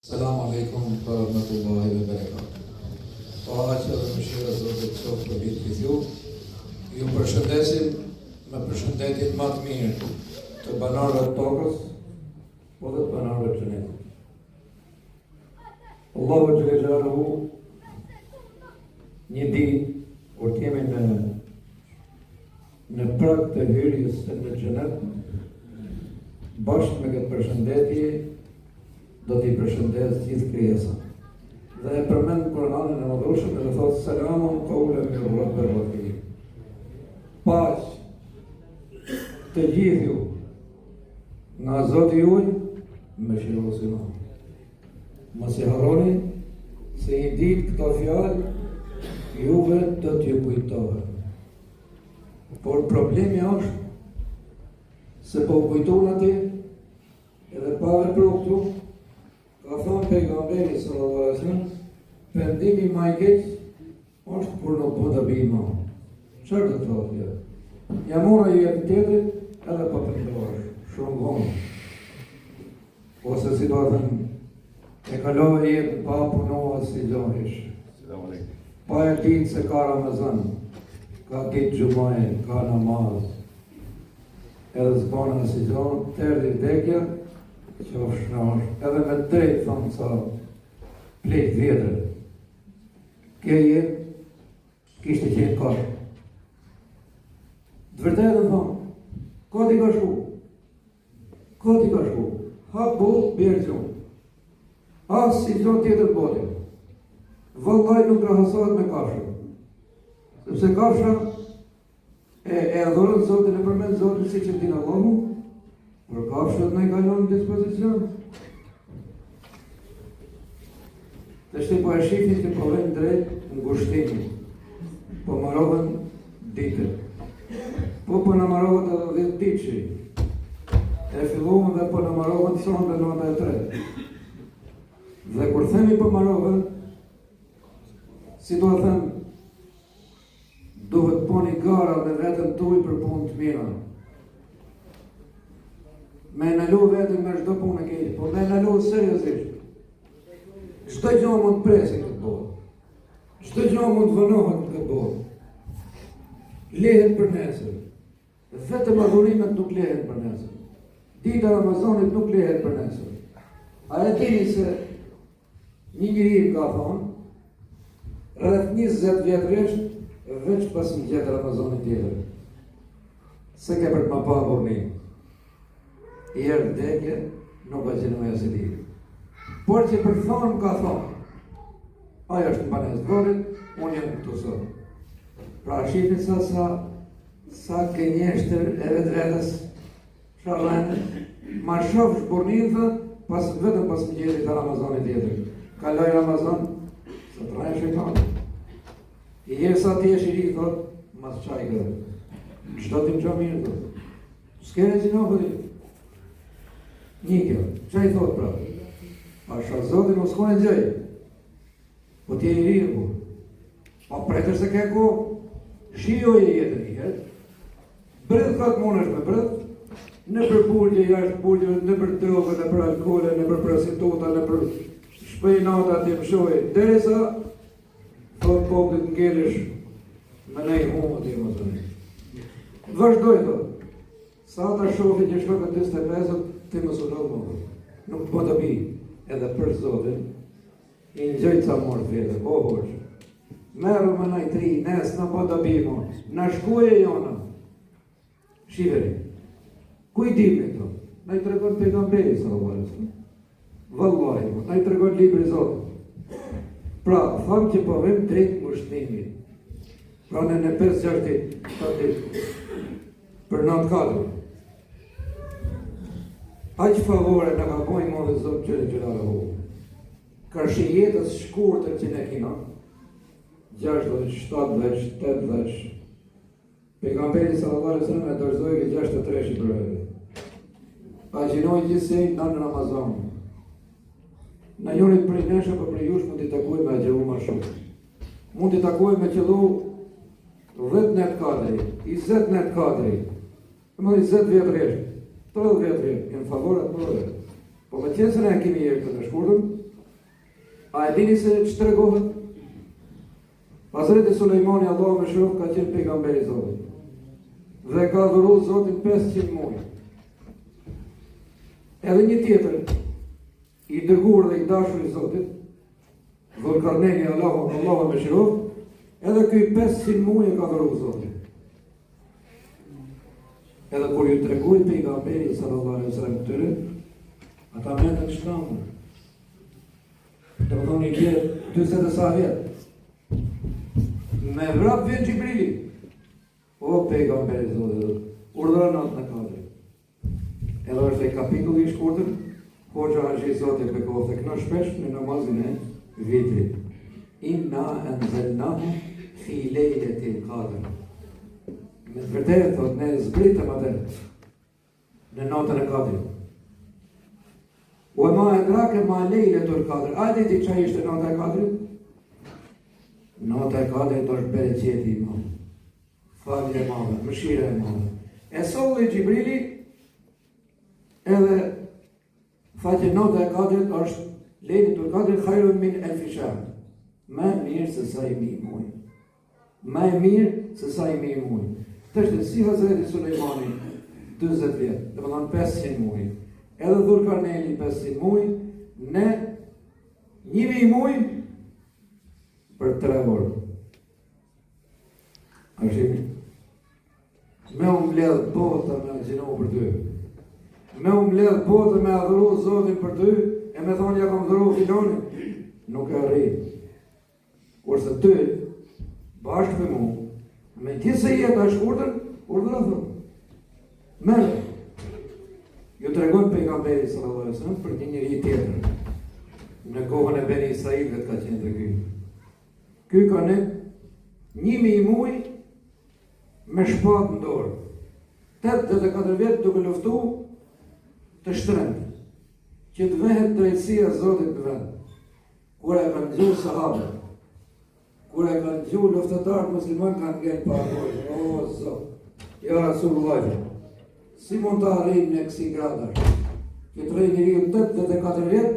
Selam alejkum wa rahmetullahi wa berekatuh. Paqja dhe mëshira e Zotit qoftë mbi të gjithë ju. Ju përshëndesim me përshëndetjen më të mirë të banorëve të tokës, po dhe të banorëve të xhenetit. Allahu xhele xhelaluhu një ditë kur të jemi në në prag të hyrjes në xhenet, bashkë me këtë përshëndetje do t'i përshëndes gjithë krijesat. Dhe e përmend Kur'anin e madhërishëm dhe thotë selamun kaulen min rabbir rahim. Paqe të gjithë ju nga Zoti juaj mëshirues i madh. Mos i harroni se një ditë këto fjalë juve do t'ju kujtohen. Por problemi është se po u kujtun aty edhe pa vepru këtu, ka thonë pejgamberi sallallahu alaihi wasallam, pendimi ma i keq është kur nuk bën dobi më. Çfarë do të thotë kjo? Ja mora jetën tjetrit edhe po pendohesh, shumë vonë. Ose si do të thënë, e kalove jetën pa punua si gjohish. Pa e ditë se ka Ramazan, ka ditë xhumaje, ka namaz, edhe s'bane asnjë gjo, të erdhi vdekja, qofsh në është, edhe me drejtë thonë ca pleq vjetër. Kjo jetë, kishte qenë kot. Të vërtetën thonë, kot i ka shku, kot i ka shku, ha bukë, bjer gjumë. Asnjë gjo tjetër n'botë. Vëllai nuk krahasohet me kafshën. Sepse kafsha e, e adhuron Zotin e përmend Zotin siç e din Allahu, por kafshët na i ka lënë në dispozicion. Tashti po e shihni që po vjen drejt ngushtimit, po marohen ditët. Po po na marohet edhe 10 ditëshi. E filluam dhe po na marohen sonte nata e tretë. Dhe kur themi po marohen, si do të them, duhet boni gara me veten tuj për punë të mira. Me nalu veten nga çdo punë e keqe, po me nalu seriozisht. Çdo gjë mund të presë në këtë botë. Çdo gjë mund të vonohet në këtë botë. Lehet për nesër. Vetëm adhurimet nuk lehen për nesër. Dita e Ramazanit nuk lehet për nesër. A e dini se një njeri më ka thonë, rreth 20 vjet rresht, veç pas më gjet Ramazani tjetër. Se ke për të më pa burrni. I erdh vdekja, nuk ka qenë më asë Por që për thonë më ka thonë, ai është në banesë të vorrit, unë jam këtu sot. Pra shihni sa sa, sa gënjeshtër e vetvetes, sharrene, ma shofsh burrninë, tha, pas, vetëm pas më gjetit të Ramazanit tjetër. Kaloi Ramazan, se të rrejë shejtani. I herë sa ti jesh i ri, thot, mas qaj këtë. Çdo të më mirë, thot. S'ke në gjino, për Një kjo, ça i thot pra? Pasha Zotin, mos kone gjëj. Po ti je i ri, po. Po pretër se ke ko, shijoje jetën një herë. Bredh sa të mundesh me bredh, nëpër burgje, jashtë burgje, nëpër droga, nëpër alkoole, nëpër prostituta, nëpër shpej nata të mshoj, derisa Thot popullit ngelesh me nej humë të më të Vazhdoj, thot. Sa ta shohi që shkon në 45 ti mos u lodh më. Nuk të bën dobi edhe për Zotin. I ngjoj ca morë të vjetër, po hoxhë. Merru me naj tri, ne s'na bën dobi mo. Na shkoi e jona. Shiheni. Ku i dimë këto? Na i tregon pejgamberi sallallahu alaihi wasallam. Vallahi, na i tregon libri i Zotit. Pra, thamë që po vim drejt ngushtimit. Pra në në 5-6 ditë, 7 ditë, për natë kadri. Aq favore na ka bo i madhi Zot xhele xhelaluhu. Karshi jetës shkurtër që ne kina, 60, 70, 80, Pejgamberi sallallahu alaihi wasallam e dorëzoi ke 63 për vete. Agjinoi gjithsej në Ramazan. Ndonjërit prej nesh apo prej jush mund t'i takojë me agjëru më shumë. Mund t'i takojë me qëllu 10 net kadri, 20 net kadri, më 20 vjet rresht, 30 vjet rresht, janë favore të mëdha. Po me qenë se ne kemi jetën e shkurtër. A e dini se ç'tregohet? Hazreti Sulejmani Allahu e mëshiroftë ka qenë pejgamber i Zotit. Dhe ka adhuru Zotin 500 muaj. Edhe një tjetër i dërguar dhe i dashur i Zotit, Dhulkarnejni Allahu Allahu e mëshiroftë, edhe ky 500 muaj e ka adhuru Zotin. Edhe kur ju tregoi pejgamberi sallallahu alaihi wasallam këtyre, ata mendën shtanë. Domethonë i bje 40 e sa vjet. Me vrap vjen Xhibrili. O pejgamber i Zotit, urdhëro natën e Kadrit. Edhe është ai kapitulli i shkurtër, hoxha Haxhi Zoti e bekoftë, e kënon shpesh në namazin e vitrit. Inna enzelnahu fi lejletil kadër. Me të vërtetë, thot, ne zbritëm atë në natën e Kadrit. Ue ma edrake ma lejletul kadër. A e di ti ça ishte nata e Kadrit? Nata e Kadrit është bereqeti i madh. Falja e madhe, mëshira e madhe. E solli Xhibrili edhe Tha që nata e Kadrit është lejletul kadri hajrun min elfi shehr. Më e mirë se sa një mijë muaj. Më e mirë se sa një mijë muaj. Tashti si Hazreti Sulejmani 40 vjet, domethonë 500 muaj. Edhe Dhulkarnejni 500 muaj, ne një mijë muaj për 3 orë. A është Me u mbledh bota me agjinu për ty. Me u mbledh bota me adhuru Zotin për ty, e me thonë ja kom dhuru filonit, nuk e arrin. Kurse ty, bashkë me mu, megjithëse jeta e shkurtër, urdhëro thotë. Merre, ju tregon pejgamberi sallallahu alaihi wasallam për një njeri tjetër. Në kohën e Beni Israilëve ka qenë dhe ky. Ky ka nejt 1000 muaj me shpatë në dorë. 84 vjet duke luftu të shtremt, që të vehet drejtësia e Zotit në vend. Kur e kanë ngju sahabët, kur e kanë ngju luftëtarët musliman kanë ngel pa gojë, o Zot, ja Rasulullah, si mund të arrijmë në kësi gradash, që të rri njeriu 84 vjet?